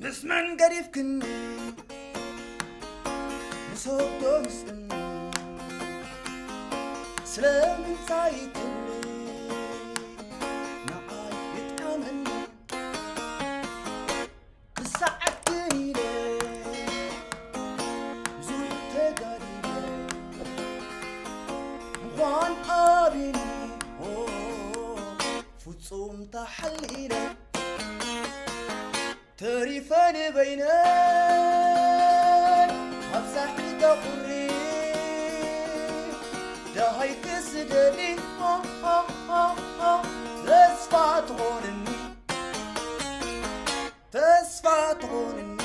ምስ መን ገዲፍክኒ? ምስ ወዶ ምስ እምኒ ስለምንታይ ትብሊ ንዓይ ይጥዓመኒ? ክሳዓት ኢለ ብዙሕ ተጋዲለ ምዃን ኣቢኒ ፍጹም ተሓሊለ ተሪፈ ንበይነይ ኣብ ሳሕሊ ተቑሪ ደሃይ ክስደሊ ተስፋ ትኾንኒ ተስፋ ትኾንኒ